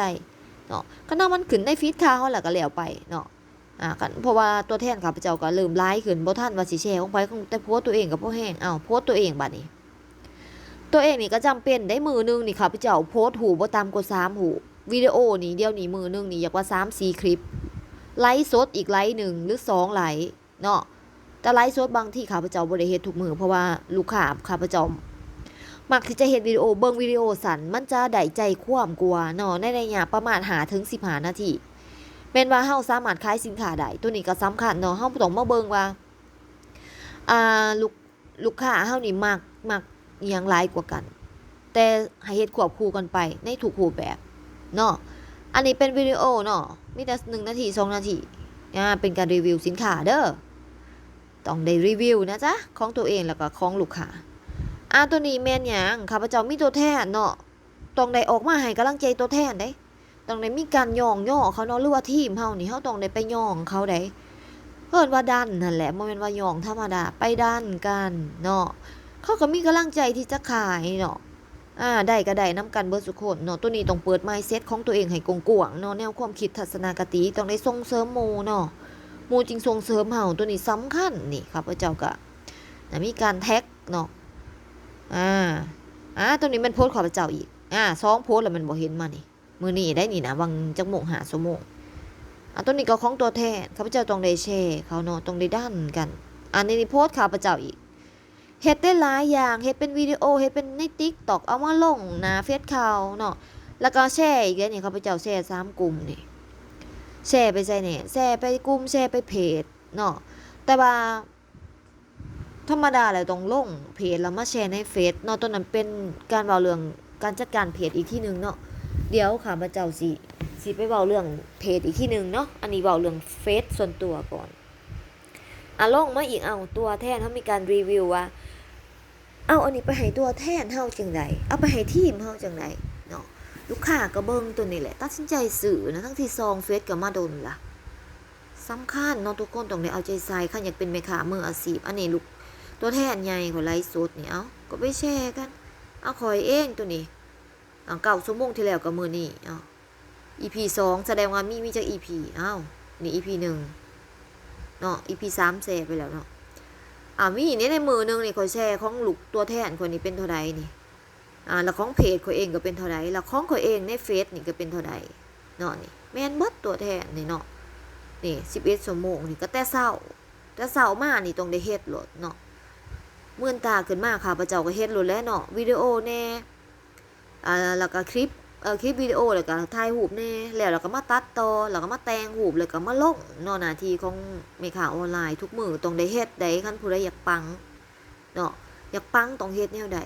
ເນາະ. ຄັນເຮົາມັນຂຶ້ນໃນຟີດຂ່າວເຮົາແລ້ວກໍແລ້ວໄປເນາະ. ອາ ຄັນ ເພາະວ່າຕົວແທນຂ້າພະເຈົ້າກໍເລີ່ມຫຼາຍຂຶ້ນ ບໍ່ທັນວ່າຊິແຊຂອງໃຜ ຂອງ ແຕ່ໂພສຕົວເອງກໍພໍແຮງ. ເອົ້າ ໂພສຕົວເອງບາດນີ້ ຕົວເອງນີ້ກໍຈຳເປັນໄດ໋. ມື້ໜຶ່ງນີ້ຂ້າພະເຈົ້າໂພສຮູບບໍ່ຕ່ຳກວ່າສາມຮູບ ວິດີໂອນີ້ ດຽວນີ້ມື້ໜຶ່ງນີ້ຢາກວ່າສາມສີ່ຄລິບ ໄລຟ໌ສົດອີກໄລຟ໌ໜຶ່ງ ຫຼືສອງໄລຟ໌ເນາະ. ແຕ່ໄລຟ໌ສົດບາງທີຂ້າພະເຈົ້າບໍ່ໄດ້ເຮັດທຸກມື້ ເພາະວ່າລູກຄ້າຂ້າພະເຈົ້າມັກທີ່ຈະເຮັດວິດີໂອ ເບິ່ງວິດີໂອສັ້ນ ມັນຈະໄດ້ໃຈຄວາມກວ່າເນາະ ໃນໄລຍະປະມານຫ້າເຖິງສິບຫ້ານາທີ ແມ່ນວ່າເຮົາສາມາດຂາຍສິນຄ້າໄດ້. ໂຕນີ້ກໍສຳຄັນເນາະ ເຮົາຕ້ອງມາເບິ່ງວ່າ ອ່າ ລູກ ລູກຄ້າເຮົານີ້ມັກ ມັກອີ່ຫຍັງຫຼາຍກວ່າກັນ ແຕ່ໃຫ້ເຮັດຄວບຄູ່ກັນໄປໃນທຸກຮູບແບບເນາະ. ອັນນີ້ເປັນວິດີໂອເນາະ ມີແຕ່ໜຶ່ງນາທີ ສອງນາທີ ອາ ເປັນການຣີວິວສິນຄ້າເດີ້. ຕ້ອງໄດ້ຣີວິວນະຈະ ຂອງຕົວເອງ ແລ້ວກໍຂອງລູກຄ້າ. ອາ ໂຕນີ້ແມ່ນຫຍັງ? ຂ້າພະເຈົ້າມີຕົວແທນເນາະ ຕ້ອງໄດ້ອອກມາໃຫ້ກຳລັງໃຈຕົວແທນເດ້. ຕ້ອງໄດ້ມີການຍ້ອງຍໍເຂົາເນາະ ຫຼືວ່າທີມເຮົານີ້ ເຮົາຕ້ອງໄດ້ໄປຍ້ອງເຂົາໃດ໋ ເອີ້ນວ່າດັນຫັ້ນແຫຼະ ບໍ່ແມ່ນວ່າຍ້ອງທຳມະດາ ໄປດັນກັນເນາະ. ເຂົາກໍມີກຳລັງໃຈທີ່ຈະຂາຍເນາະ ອາ ໄດ້ກໍໄດ້ນຳກັນເບິດສູ່ຄົນເນາະ. ໂຕນີ້ຕ້ອງເປີດມາຍເຊັດຂອງຕົວເອງໃຫ້ກວ້າງໆເນາະ ແນວຄວາມຄິດ ທັດສະນະຄະຕິ ຕ້ອງໄດ້ສົ່ງເສີມໝູ່ເນາະ ໝູ່ຈຶ່ງສົ່ງເສີມເຮົາ. ໂຕນີ້ສຳຄັນ ນີ້ຂ້າພະເຈົ້າກໍມີການແທັກເນາະ ອາ ອາ ໂຕນີ້ແມ່ນໂພສຂອງຂ້າພະເຈົ້າອີກ ອາ ສອງໂພສແລ້ວແມ່ນບໍ່ ເຫັນມານີ້ ມື້ນີ້ໄດ໋ນີ້ນະ ຫວ່າງຈັກໂມງ ຫ້າຊົ່ວໂມງ. ອາ ໂຕນີ້ກໍຂອງຕົວແທນ ຂ້າພະເຈົ້າຕ້ອງໄດ້ແຊເຂົາເນາະ ຕ້ອງໄດ້ດັນກັນ. ອັນນີ້ໂພສຂ້າພະເຈົ້າອີກ ເຮັດໄດ້ຫຼາຍຢ່າງ ເຮັດເປັນວິດີໂອ ເຮັດເປັນໃນຕິກຕັອກ ເອົາມາລົງໜ້າເຟສຂ່າວເນາະ ແລ້ວກໍແຊອີກເດ້ນີ້ ຂ້າພະເຈົ້າແຊສາມກຸ່ມນີ້ ແຊໄປໃສແດ່ ແຊໄປກຸ່ມ ແຊໄປເພຈເນາະ ແຕ່ວ່າ ທຳມະດາແລ້ວຕ້ອງລົງເພຈ ແລ້ວມາແຊໃນເຟສເນາະ. ໂຕນັ້ນເປັນການເວົ້າເລື່ອງການຈັດການເພຈອີກທີໜຶ່ງເນາະ. ດຽວຂ້າພະເຈົ້າຊິ ຊິໄປເວົ້າເລື່ອງເພຈອີກທີໜຶ່ງເນາະ. ອັນນີ້ເວົ້າເລື່ອງເຟສສ່ວນຕົວກ່ອນ. ອາ ລົງມາອີກ ເອົາ ຕົວແທນເຮົາມີການຣີວິວວ່າ ເອົາ ອັນນີ້ໄປໃຫ້ຕົວແທນເຮົາຈັ່ງໃດ? ເອົາ ໄປໃຫ້ທີມເຮົາຈັ່ງໃດເນາະ? ລູກຄ້າກໍເບິ່ງໂຕນີ້ແຫຼະ ຕັດສິນໃຈຊື້ນະ ທັງທີ່ຊ່ອງເຟສກໍມາດົນລະ. ສຳຄັນເນາະ ທຸກຄົນຕ້ອງໄດ້ເອົາໃຈໃສ່ ຄັນຢາກເປັນແມ່ຄ້າມືອາຊີບ. ອັນນີ້ລູກ ຕົວແທນໃຫຍ່ຂ້ອຍໄລຟ໌ສົດນີ້ ເອົາ ກໍໄປແຊກັນ. ເອົາ ຂ້ອຍເອງໂຕນີ້ ເກົ້າຊົ່ວໂມງທີ່ແລ້ວກັບມື້ນີ້ ເອົາ ອີພີສອງ ສະແດງວ່າມີ ມີຈັກອີພີ? ອ້າວ ນີ້ອີພີໜຶ່ງເນາະ ອີພີສາມແຊໄປແລ້ວເນາະ. ອາ ມີນີ້ ໃນມື້ໜຶ່ງນີ້ຂ້ອຍແຊຂອງລູກຕົວແທນຂ້ອຍນີ້ເປັນເທົ່າໃດນີ້ ອາ ແລ້ວຂອງເພຈຂ້ອຍເອງກໍເປັນເທົ່າໃດ ແລ້ວຂອງຂ້ອຍເອງໃນເຟສນີ້ກໍເປັນເທົ່າໃດເນາະ. ນີ້ແມ່ນເບິດ ຕົວແທນນີ້ເນາະ. ນີ້ສິບເອັດຊົ່ວໂມງນີ້ກໍແຕ່ເຊົ້າ ແຕ່ເຊົ້າມານີ້ຕ້ອງໄດ້ເຮັດໂລດເນາະ. ເມື່ອນຕາຂຶ້ນມາ ຂ້າພະເຈົ້າກໍເຮັດໂລດແຫຼະເນາະ ວິດີໂອແດ່ ອາ ແລ້ວກໍຄລິບ ເອີ ຄລິບວິດີໂອ ແລ້ວກໍຖ່າຍຮູບແດ່ ແລ້ວ ແລ້ວກໍມາຕັດຕໍ່ ແລ້ວກໍມາແຕ່ງຮູບ ແລ້ວກໍມາລົງເນາະ. ໜ້າທີ່ຂອງແມ່ຄ້າອອນລາຍທຸກມື້ຕ້ອງໄດ້ເຮັດໃດ໋ ຄັນຜູ້ໃດຢາກປັງເນາະ ຢາກປັງຕ້ອງເຮັດແນວໃດ?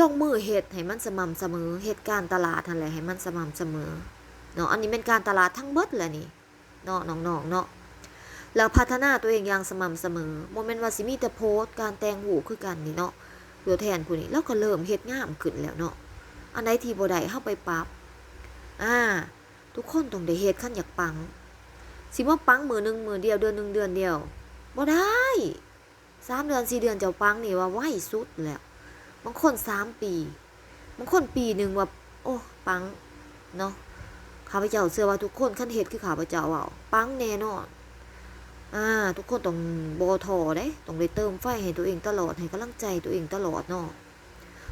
ລົງມືເຮັດໃຫ້ມັນສະໝ່ຳສະເໝີ ເຮັດການຕະຫຼາດຫັ້ນແຫຼະໃຫ້ມັນສະໝ່ຳສະເໝີເນາະ. ອັນນີ້ແມ່ນການຕະຫຼາດທັງເບິດແຫຼະນີ້ ເນາະ ນ້ອງໆ ເນາະ ແລ້ວພັດທະນາຕົວເອງຢ່າງສະໝ່ຳສະເໝີ. ບໍ່ແມ່ນວ່າຊິມີແຕ່ໂພສການແຕ່ງຮູບຄືກັນນີ້ເນາະ. ຕົວແທນຜູ້ນີ້ລາວກໍເລີ່ມເຮັດງາມຂຶ້ນແລ້ວເນາະ. ອັນໃດທີ່ບໍ່ໄດ້ເຮົາໄປປັບ. ອາ ທຸກຄົນຕ້ອງໄດ້ເຮັດ ຄັນຢາກປັງ. ຊິມາປັງມື້ໜຶ່ງມື້ດຽວ ເດືອນໜຶ່ງເດືອນດຽວ ບໍ່ໄດ້. ສາມເດືອນ ສີ່ເດືອນ ເຈົ້າປັງນີ້ວ່າໄວສຸດແລ້ວ. ບາງຄົນສາມປີ ບາງຄົນປີໜຶ່ງວ່າ ໂອ້ ປັງເນາະ. ຂ້າພະເຈົ້າເຊື່ອວ່າທຸກຄົນ ຄັນເຮັດຄືຂ້າພະເຈົ້າເວົ້າ ປັງແນ່ນອນ. ອາ ທຸກຄົນຕ້ອງບໍ່ທໍ້ເດ້ ຕ້ອງໄດ້ເຕີມໄຟໃຫ້ຕົວເອງຕະຫຼອດ ໃຫ້ກຳລັງໃຈຕົວເອງຕະຫຼອດເນາະ.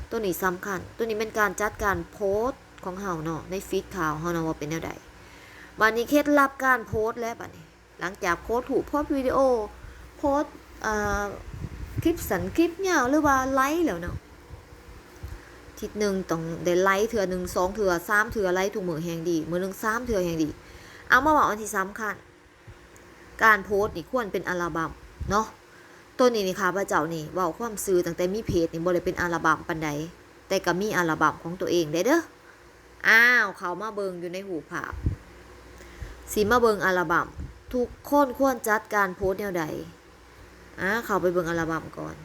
ໂຕນີ້ສຳຄັນ ໂຕນີ້ແມ່ນການຈັດການໂພສຂອງເຮົາເນາະ ໃນຟີດຂ່າວເຮົາເນາະ ວ່າເປັນແນວໃດ. ບາດນີ້ເຄັດລັບການໂພສແລ້ວ ບາດນີ້ ຫຼັງຈາກໂພສຮູບ ໂພສວິດີໂອ ໂພສ ເອີ ຄລິບສັ້ນຄລິບຍາວ ຫຼືວ່າໄລຟ໌ແລ້ວເນາະ ທິດໜຶ່ງຕ້ອງໄດ້ໄລຟ໌ເທື່ອໜຶ່ງ ສອງເທື່ອ ສາມເທື່ອ ໄລຟ໌ທຸກມື້ແຮ່ງດີ ມື້ໜຶ່ງສາມເທື່ອແຮ່ງດີ. ເອົາ ມາເວົ້າອັນທີ່ສຳຄັນ ການໂພສນີ້ຄວນເປັນອັລບັມເນາະ. ໂຕນີ້ນີ້ ຂ້າພະເຈົ້ານີ້ເວົ້າຄວາມຊື່ ຕັ້ງແຕ່ມີເພຈນີ້ບໍ່ໄດ້ເປັນອັລບັມປານໃດ ແຕ່ກໍມີອັລບັມຂອງຕົວເອງແດ່ເດີ. ອ້າວ ເຂົ້າມາເບິ່ງຢູ່ໃນຮູບພາບ ຊິມາເບິ່ງອັລບັມ ທຸກຄົນຄວນຈັດການໂພສແນວໃດ? ອາ ເຂົ້າໄປເບິ່ງອັລບັມກ່ອນ.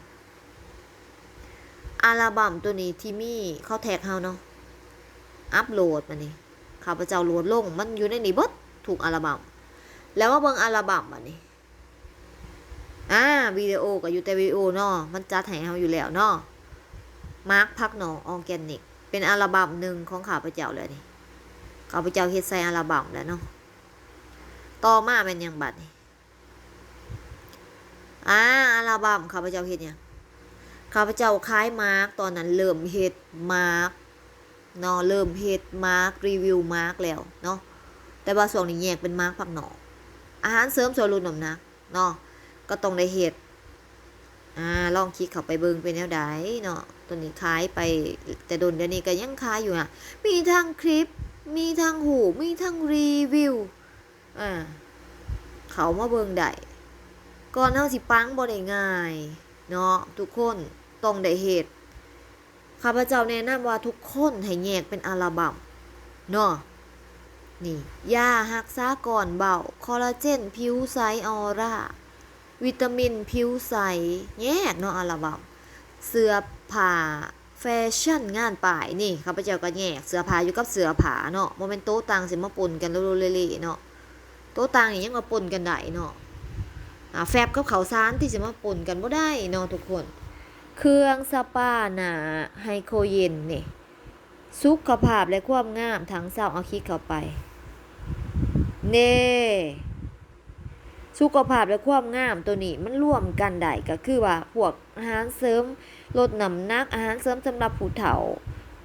ອັລບັມໂຕນີ້ທີ່ມີ ເຂົາແທັກເຮົາເນາະ ອັບໂຫຼດ ບາດນີ້ ຂ້າພະເຈົ້າໂຫຼດລົງ ມັນຢູ່ໃນນີ້ເບິດ ທຸກອັລບັມ. ແລ້ວມາເບິ່ງອັລບັມບາດນີ້. ອາ ວິດີໂອກໍຢູ່ແຕ່ວິດີໂອເນາະ ມັນຈັດໃຫ້ເຮົາຢູ່ແລ້ວເນາະ. ໝາກຜັກໜໍ່ອອແກນິກ ເປັນອັລບັມໜຶ່ງຂອງຂ້າພະເຈົ້າແລ້ວນີ້ ຂ້າພະເຈົ້າເຮັດໃສ່ອັລບັມແລ້ວເນາະ. ຕໍ່ມາແມ່ນຫຍັງບາດນີ້? ອາ ອັລບັມ ຂ້າພະເຈົ້າເຮັດຫຍັງ? ຂ້າພະເຈົ້າຂາຍໝາກ ຕອນນັ້ນເລີ່ມເຮັດໝາກເນາະ ເລີ່ມເຮັດໝາກ ຣີວິວໝາກແລ້ວເນາະ. ແຕ່ວ່າຊ່ວງນີ້ແຍກເປັນໝາກຜັກໜໍ່ ອາຫານເສີມຊ່ວຍຫຼຸດນ້ຳໜັກເນາະ ກໍຕ້ອງໄດ້ເຮັດ. ອາ ລອງຄລິກເຂົ້າໄປເບິ່ງເປັນແນວໃດເນາະ. ໂຕນີ້ຂາຍໄປແຕ່ດົນ ດຽວນີ້ກໍຍັງຂາຍຢູ່ນະ ມີທັງຄລິບ ມີທັງຮູບ ມີທັງຣີວິວ. ອາ ເຂົ້າມາເບິ່ງໄດ້. ກ່ອນເຮົາຊິປັງບໍ່ໄດ້ງ່າຍເນາະ ທຸກຄົນຕ້ອງໄດ້ເຮັດ. ຂ້າພະເຈົ້າແນະນຳວ່າທຸກຄົນໃຫ້ແຍກເປັນອັລບັມເນາະ. ນີ້ ຢາຮັກສາກ່ອນເບົ້າ, ຄໍລາເຈນຜິວໃສອໍຣາ, ວິຕາມິນຜິວໃສ, ແຍກເນາະ ອັລບັມ. ເສື້ອຜ້າ ແຟຊັ່ນງານປ້າຍນີ້ ຂ້າພະເຈົ້າກໍແຍກເສື້ອຜ້າຢູ່ກັບເສື້ອຜ້າເນາະ, ບໍ່ແມ່ນໂຕະຕ່າງຊິມາປົນກັນໂລໆເລໆເນາະ, ໂຕະຕ່າງນີ້ຍັງວ່າປົນກັນໄດ້ເນາະ, ອາ ແຟັບກັບເຂົ້າສານຕິ ຊິມາປົນກັນບໍ່ໄດ້ເນາະທຸກຄົນ. ເຄື່ອງສະປາໜ້າໄຮໂຄເຢັນນີ້ ສຸຂະພາບ ແລະ ຄວາມງາມທາງເຊົາ. ເອົາຄລິກເຂົ້າໄປ ເນ່. ສຸຂະພາບ ແລະ ຄວາມງາມໂຕນີ້ມັນລວມກັນໄດ້ ກໍຄືວ່າພວກອາຫານເສີມລົດນ້ຳໜັກ, ອາຫານເສີມສຳລັບຜູ້ເຖົ້າ,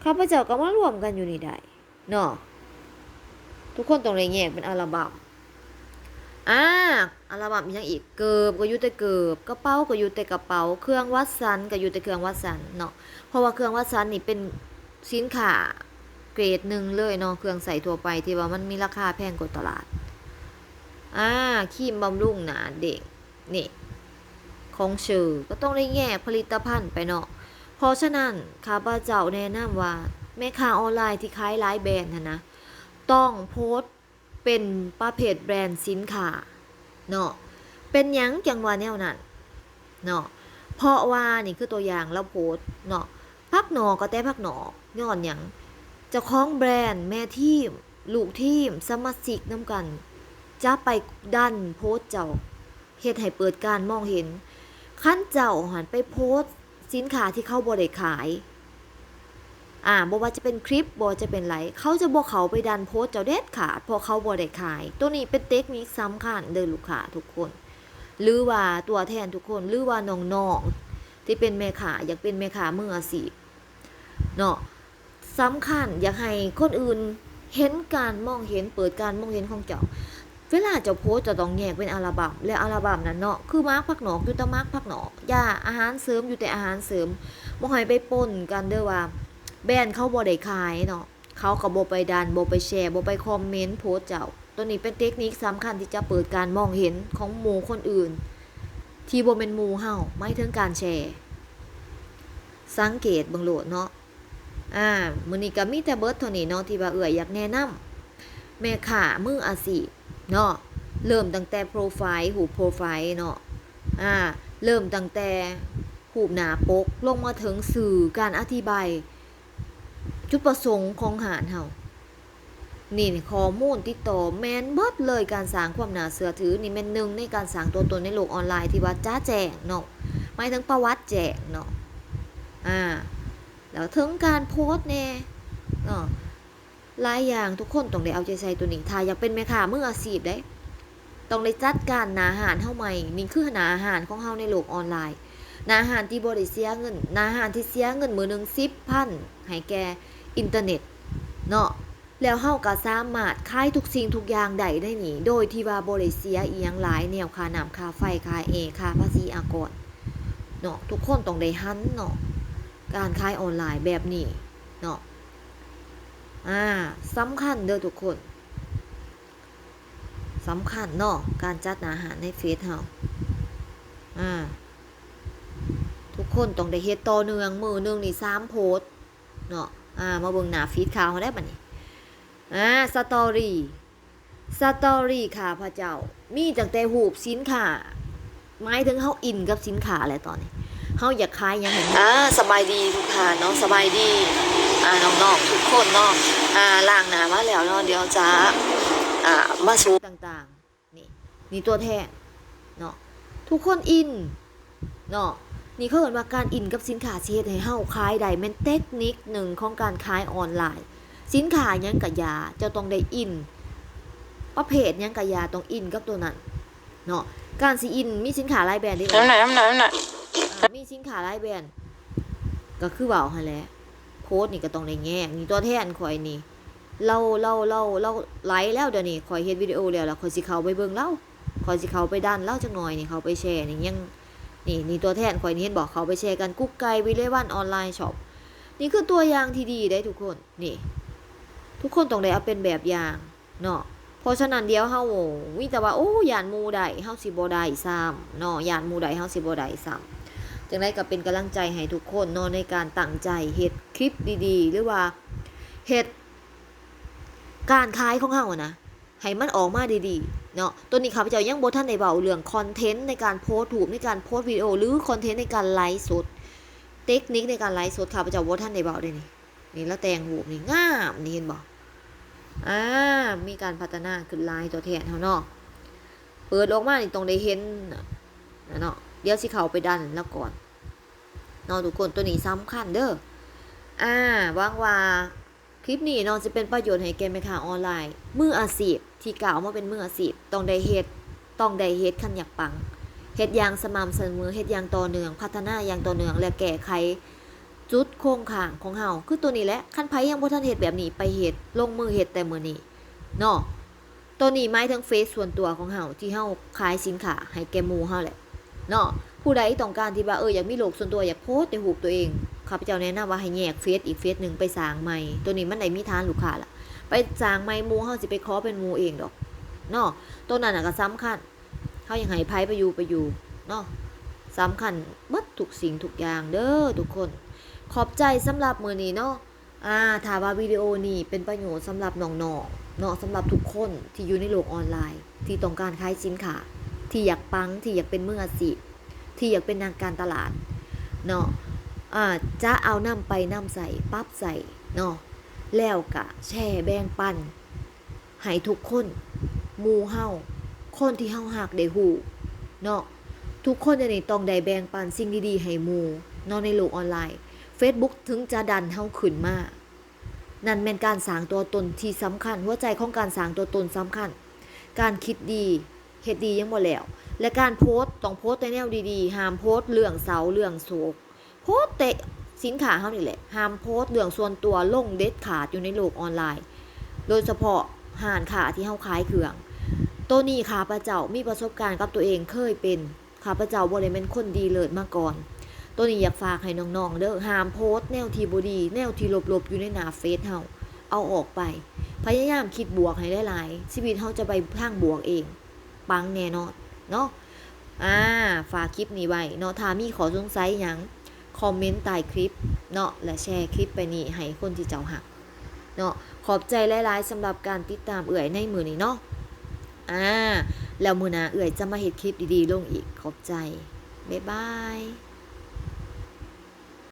ຂ້າພະເຈົ້າກໍມາລວມກັນຢູ່ນີ້ໄດ້ເນາະ. ທຸກຄົນຕ້ອງໄດ້ແຍກເປັນອັລບັມ. ອາ ອັລບັມອີຫຍັງອີກ? ເກີບກໍຢູ່ແຕ່ເກີບ, ກະເປົາກໍຢູ່ແຕ່ກະເປົາ, ເຄື່ອງວັດສັນກໍຢູ່ແຕ່ເຄື່ອງວັດສັນເນາະ, ເພາະວ່າເຄື່ອງວັດສັນນີ້ເປັນສິນຄ້າເກຣດໜຶ່ງເລີຍເນາະ, ເຄື່ອງໃຊ້ທົ່ວໄປທີ່ວ່າມັນມີລາຄາແພງກວ່າຕະຫຼາດ. ອາ ຄຣີມບຳລຸງໜ້າເດັກ ນີ້ ຂອງເຊີ ກໍຕ້ອງໄດ້ແຍກຜະລິດຕະພັນໄປເນາະ. ເພາະສະນັ້ນ ຂ້າພະເຈົ້າແນະນຳວ່າ ແມ່ຄ້າອອນລາຍທີ່ຂາຍຫຼາຍແບຣນຫັ້ນນະ ຕ້ອງໂພສເປັນປະເພດແບຣນສິນຄ້າເນາະ. ເປັນຫຍັງຈັ່ງວ່າແນວນັ້ນເນາະ? ເພາະວ່ານີ້ຄືຕົວຢ່າງລາວໂພສເນາະ ຜັກໜໍ່ກໍແຕ່ຜັກໜໍ່ ຍ້ອນຫຍັງ? ເຈົ້າຂອງແບຣນ ແມ່ທີມ ລູກທີມ ສະມາຊິກນຳກັນ ຈະໄປດັນໂພສເຈົ້າ ເຮັດໃຫ້ເປີດການມອງເຫັນ. ຄັນເຈົ້າຫັ້ນໄປໂພສສິນຄ້າທີ່ເຂົາບໍ່ໄດ້ຂາຍ ອາ ບໍ່ວ່າຈະເປັນຄລິບ ບໍ່ວ່າຈະເປັນໄລ ເຂົາຈະບໍ່ເຂົ້າໄປດັນໂພສເຈົ້າເດັດຂາດ ເພາະເຂົາບໍ່ໄດ້ຂາຍ. ໂຕນີ້ເປັນເຕັກນິກສຳຄັນເດີລູກຄ້າທຸກຄົນ ຫຼືວ່າຕົວແທນທຸກຄົນ ຫຼືວ່ານ້ອງໆທີ່ເປັນແມ່ຄ້າ ຢາກເປັນແມ່ຄ້າມືອາຊີບເນາະ. ສຳຄັນ ຢາກໃຫ້ຄົນອື່ນເຫັນການມອງເຫັນ ເປີດການມອງເຫັນຂອງເຈົ້າ. ເວລາເຈົ້າໂພສ ເຈົ້າຕ້ອງແຍກເປັນອັລະບັມ ແລະ ອັລະບັມນັ້ນເນາະ ຄືໝາກຜັກໜອກ ຢູ່ແຕ່ໝາກຜັກໜອກ ຢາອາຫານເສີມ ຢູ່ແຕ່ອາຫານເສີມ. ບໍ່ໃຫ້ໄປປົນກັນເດີວ່າ ແບຣນເຂົາບໍ່ໄດ້ຂາຍເນາະ ເຂົາກໍບໍ່ໄປດັນ ບໍ່ໄປແຊ ບໍ່ໄປຄອມເມັນໂພສເຈົ້າ. ໂຕນີ້ເປັນເຕັກນິກສຳຄັນທີ່ຈະເປີດການມອງເຫັນຂອງໝູ່ຄົນອື່ນ ທີ່ບໍ່ແມ່ນໝູ່ເຮົາ ໝາຍເຖິງການແຊ. ສັງເກດເບິ່ງໂລດເນາະ. ອາ ມື້ນີ້ກໍມີແຕ່ເບິດເທົ່ານີ້ເນາະ ທີ່ວ່າເອື້ອຍຢາກແນະນຳແມ່ຄ້າມືອາຊີບເນາະ. ເລີ່ມຕັ້ງແຕ່ໂປຣໄຟລ໌ ຮູບໂປຣໄຟລ໌ເນາະ ອາ ເລີ່ມຕັ້ງແຕ່ຮູບໜ້າປົກ ລົງມາເຖິງຊື່ ການອະທິບາຍຈຸດປະສົງຂອງຮ້ານເຮົາ. ນີ້ຂໍ້ມູນຕິດຕໍ່ແມ່ນເບິດເລີຍ ການສ້າງຄວາມໜ້າເຊື່ອຖືນີ້ແມ່ນໜຶ່ງໃນການສ້າງຕົວຕົນໃນໂລກອອນລາຍທີ່ວ່າຈະແຈ້ງເນາະ ໝາຍເຖິງປະຫວັດແຈ້ງເນາະ ອາ ແລ້ວເຖິງການໂພສແດ່ເນາະ ຫຼາຍຢ່າງ ທຸກຄົນຕ້ອງໄດ້ເອົາໃຈໃສ່ຕົວນີ້ ຖ້າຢາກເປັນແມ່ຄ້າມືອາຊີບເດ້. ຕ້ອງໄດ້ຈັດການໜ້າຮ້ານເຮົາໃໝ່ ນີ້ຄືໜ້າຮ້ານຂອງເຮົາໃນໂລກອອນລາຍ ໜ້າຮ້ານທີ່ບໍ່ໄດ້ເສຍເງິນ ໜ້າຮ້ານທີ່ເສຍເງິນມື້ໜຶ່ງສິບພັນໃຫ້ແກ່ອິນເຕີເນັດເນາະ ແລ້ວເຮົາກໍສາມາດຂາຍທຸກສິ່ງທຸກຢ່າງໄດ້ໃນນີ້ ໂດຍທີ່ວ່າບໍ່ໄດ້ເສຍອີ່ຫຍັງຫຼາຍ ແນວຄ່ານ້ຳ ຄ່າໄຟ ຄ່າແອ ຄ່າພາສີອາກອນເນາະ. ທຸກຄົນຕ້ອງໄດ້ຫັນເນາະ ການຂາຍອອນລາຍແບບນີ້ເນາະ ອາ ສຳຄັນເດີທຸກຄົນ. ສຳຄັນເນາະ ການຈັດໜ້າຮ້ານໃນເຟສເຮົາ ອາ ທຸກຄົນຕ້ອງໄດ້ເຮັດຕໍ່ເນື່ອງ ມື້ໜຶ່ງນີ້ສາມໂພສເນາະ. ອາ ມາເບິ່ງໜ້າຟີດຂ່າວເຮົາໄດ້ບັດນີ້ ອາ ສະຕໍຣີ ສະຕໍຣີຂ້າພະເຈົ້າ ມີຕັ້ງແຕ່ຮູບສິນຄ້າ ໝາຍເຖິງເຮົາອິນກັບສິນຄ້າແຫຼະຕອນນີ້ ເຮົາຢາກຂາຍຫຍັງໃຫ້ ອາ ສະບາຍດີທຸກທ່ານເນາະ ສະບາຍດີ ອາ ນ້ອງໆທຸກຄົນເນາະ ອາ ລ້າງໜ້າມາແລ້ວເນາະ ດຽວຈະ ອາ ມາສູ່ຕ່າງໆ ນີ້ ນີ້ຕົວແທນເນາະ ທຸກຄົນອິນເນາະ ນີ້ເຂົາເອີ້ນວ່າການອິນກັບສິນຄ້າ ຊິເຮັດໃຫ້ເຮົາຂາຍໄດ້ ແມ່ນເຕັກນິກໜຶ່ງຂອງການຂາຍອອນລາຍ. ສິນຄ້າຫຍັງກະຢ່າ ເຈົ້າຕ້ອງໄດ້ອິນ ປະເພດຫຍັງກະຢ່າ ຕ້ອງອິນກັບໂຕນັ້ນເນາະ. ການຊິອິນ ມີສິນຄ້າຫຼາຍແບຣນເດ້ ນຳໜ້າ ນຳໜ້າ ນຳໜ້າ ອາ ມີສິນຄ້າຫຼາຍແບຣນ ກໍຄືເວົ້າຫັ້ນແຫຼະ ໂພສນີ້ກໍຕ້ອງໄດ້ແຍກ. ນີ້ຕົວແທນຂ້ອຍນີ້ ລາວ ລາວ ລາວ ລາວໄລແລ້ວ ດຽວນີ້ຂ້ອຍເຮັດວິດີໂອແລ້ວ ແລ້ວຂ້ອຍຊິເຂົ້າໄປເບິ່ງລາວ ຂ້ອຍຊິເຂົ້າໄປດັນລາວຈັກໜ່ອຍນີ້ ເຂົ້າໄປແຊນີ້ ຍັງ ນີ້ ນີ້ຕົວແທນຂ້ອຍນີ້ ເຫັນບໍ່ ເຂົ້າໄປແຊກັນ ກຸກໄກ່ວິໄລວັນອອນລາຍຊັອບ. ນີ້ຄືຕົວຢ່າງທີ່ດີເດ້ທຸກຄົນ ນີ້ ທຸກຄົນຕ້ອງໄດ້ເອົາເປັນແບບຢ່າງເນາະ. ເພາະສະນັ້ນ ດຽວເຮົາມີແຕ່ວ່າ ໂອ້ ຢ້ານໝູ່ໄດ້ ເຮົາຊິບໍ່ໄດ້ຊ້ຳເນາະ ຢ້ານໝູ່ໄດ້ ເຮົາຊິບໍ່ໄດ້ຊ້ຳ. ຈັ່ງໃດກໍເປັນກຳລັງໃຈໃຫ້ທຸກຄົນເນາະ ໃນການຕັ້ງໃຈເຮັດຄລິບດີໆ ຫຼືວ່າເຮັດ ການຂາຍຂອງເຮົານະ ໃຫ້ມັນອອກມາດີໆເນາະ. ໂຕນີ້ຂ້າພະເຈົ້າຍັງບໍ່ທັນໄດ້ເວົ້າເລື່ອງຄອນເທັນໃນການໂພສຮູບ ໃນການໂພສວິດີໂອ ຫຼືຄອນເທັນໃນການໄລຟ໌ສົດ ເຕັກນິກໃນການໄລຟ໌ສົດ ຂ້າພະເຈົ້າບໍ່ທັນໄດ້ເວົ້າເດ້ນີ້. ນີ້ລາວແຕ່ງຮູບນີ້ງາມນີ້ ເຫັນບໍ່? ອາ ມີການພັດທະນາຂຶ້ນຫຼາຍ ຕົວແທນເຮົາເນາະ ເປີດອອກມານີ້ຕ້ອງໄດ້ເຫັນນະເນາະ. ດຽວຊິເຂົ້າໄປດັນລາວກ່ອນເນາະທຸກຄົນ ໂຕນີ້ສຳຄັນເດີ. ອາ ຫວັງວ່າ ຄລິບນີ້ເນາະ ຈະເປັນປະໂຫຍດໃຫ້ແກ່ແມ່ຄ້າອອນລາຍມືອາຊີບ ທີ່ກ້າວມາເປັນມືອາຊີບ ຕ້ອງໄດ້ເຮັດ ຕ້ອງໄດ້ເຮັດຄັນຢາກປັງ ເຮັດຢ່າງສະໝ່ຳສະເໝີ ເຮັດຢ່າງຕໍ່ເນື່ອງ ພັດທະນາຢ່າງຕໍ່ເນື່ອງ ແລະ ແກ້ໄຂຈຸດຄົງຄ້າງຂອງເຮົາ ຄືໂຕນີ້ແຫຼະ. ຄັນໃຜຍັງບໍ່ທັນເຮັດແບບນີ້ ໄປເຮັດ ລົງມືເຮັດແຕ່ມື້ນີ້ເນາະ. ໂຕນີ້ໝາຍເຖິງເຟສສ່ວນຕົວຂອງເຮົາ ທີ່ເຮົາຂາຍສິນຄ້າໃຫ້ແກ່ໝູ່ເຮົາແຫຼະເນາະ. ຜູ້ໃດຕ້ອງການທີ່ວ່າ ເອີ ຢາກມີໂລກສ່ວນຕົວ ຢາກໂພສແຕ່ຮູບຕົວເອງ ຂ້າພະເຈົ້າແນະນຳວ່າໃຫ້ແຍກເຟສອີກເຟສໜຶ່ງໄປສ້າງໃໝ່. ໂຕນີ້ມັນໄດ້ມີຖານລູກຄ້າລະ ໄປສ້າງໃໝ່ ໝູ່ເຮົາຊິໄປຂໍເປັນໝູ່ເອງດອກເນາະ. ໂຕນັ້ນນະກໍສຳຄັນ ເຮົາຢາກໃຫ້ໃຜໄປຢູ່ ໄປຢູ່ເນາະ. ສຳຄັນເບິດທຸກສິ່ງທຸກຢ່າງເດີທຸກຄົນ. ຂອບໃຈສຳລັບມື້ນີ້ເນາະ. ອາ ຖ້າວ່າວິດີໂອນີ້ເປັນປະໂຫຍດສຳລັບນ້ອງໆເນາະ, ສຳລັບທຸກຄົນທີ່ຢູ່ໃນໂລກອອນລາຍ ທີ່ຕ້ອງການຂາຍສິນຄ້າ, ທີ່ຢາກປັງ, ທີ່ຢາກເປັນມືອາຊີບ, ທີ່ຢາກເປັນນັກການຕະຫຼາດເນາະ, ອາ ຈະເອົານຳໄປນຳໃຊ້, ປັບໃຊ້ເນາະ, ແລ້ວກະແຊແບ່ງປັນ ໃຫ້ທຸກຄົນ, ໝູ່ເຮົາ, ຄົນທີ່ເຮົາຮັກໄດ້ຮູ້ເນາະ. ທຸກຄົນດຽວນີ້ຕ້ອງໄດ້ແບ່ງປັນສິ່ງດີໆໃຫ້ໝູ່ເນາະ ໃນໂລກອອນລາຍ. ເຟສບຸກເຖິງຈະດັນເຮົາຂຶ້ນມາ, ນັ້ນແມ່ນການສ້າງຕົວຕົນທີ່ສຳຄັນ, ຫົວໃຈຂອງການສ້າງຕົວຕົນສຳຄັນ. ການຄິດດີ, ເຮັດດີຍັງບໍ່ແລ້ວ ແລະ ການໂພສຕ້ອງໂພສແຕ່ແນວດີໆ, ຫ້າມໂພສເລື່ອງເສົ້າເລື່ອງໂສກ. ໂພສແຕ່ສິນຄ້າເຮົານີ້ແຫຼະ, ຫ້າມໂພສເລື່ອງສ່ວນຕົວລົງເດັດຂາດຢູ່ໃນໂລກອອນລາຍ, ໂດຍສະເພາະຮ້ານຄ້າທີ່ເຮົາຂາຍເຄື່ອງ. ໂຕນີ້ຂ້າພະເຈົ້າມີປະສົບການກັບຕົວເອງເຄີຍເປັນ, ຂ້າພະເຈົ້າບໍ່ໄດ້ແມ່ນຄົນດີເລີດມາກ່ອນ. ໂຕນີ້ຢາກຝາກໃຫ້ນ້ອງໆເດີ, ຫ້າມໂພສແນວທີ່ບໍ່ດີ, ແນວທີ່ລົບໆຢູ່ໃນໜ້າເຟສເຮົາ, ເອົາອອກໄປ. ພະຍາຍາມຄິດບວກໃຫ້ຫຼາຍໆ, ຊີວິດເຮົາຈະໄປທາງບວກເອງ, ປັງແນ່ນອນເນາະ. ອາ ຝາກຄລິບນີ້ໄວ້ເນາະ, ຖ້າມີຂໍ້ສົງໄສຫຍັງ ຄອມເມັນໃຕ້ຄລິບເນາະ ແລະ ແຊຄລິບໄປນີ້ໃຫ້ຄົນທີ່ເຈົ້າຮັກເນາະ. ຂອບໃຈຫຼາຍໆສຳລັບການຕິດຕາມເອື້ອຍໃນມື້ນີ້ເນາະ. ອາ ແລ້ວມື້ໜ້າເອື້ອຍຈະມາເຮັດຄລິບດີໆລົງອີກ. ຂອບໃຈ. ບາຍບາຍ.